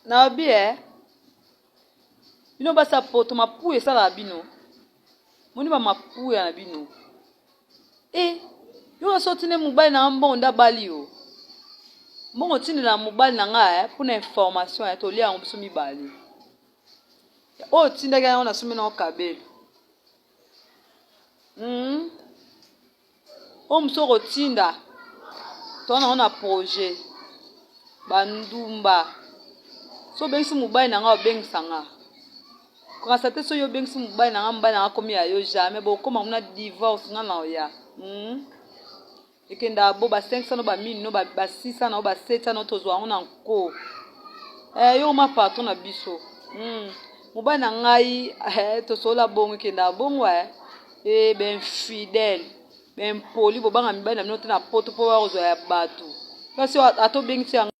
Nalobi eh, bino basi ya poto mapuya esalaka bino, moni ba mapuya na bino e yo kasi otinde mobali na nga mbongo nde abali yo mbongo otindela mobali na nga eh, mpona information eh, tolia yango biso mibale oyo otindaki yango nasombi nango kabelo. Oyo mosusu okotinda toza nango na projet ba ndumba soki obengisi mobali na nga obengisa nga kokanisa te soki obengisi mobali na nga mobali na nga akomi ya yo jamais bokoma kuna divorce nga na oya. Ekendaka bo ba 500 no ba 1000 no ba 600 no ba 700 no tozwa yango na nko. Eh, yo ma patron na biso. Mobali na ngai eh, tosolola bongo ekendaka bongo eh. Eh, ba infidèle, ba impoli, bobanga mibali na bino te na poto mpo bakozwa ya bato. Kasi ata obengisi yango.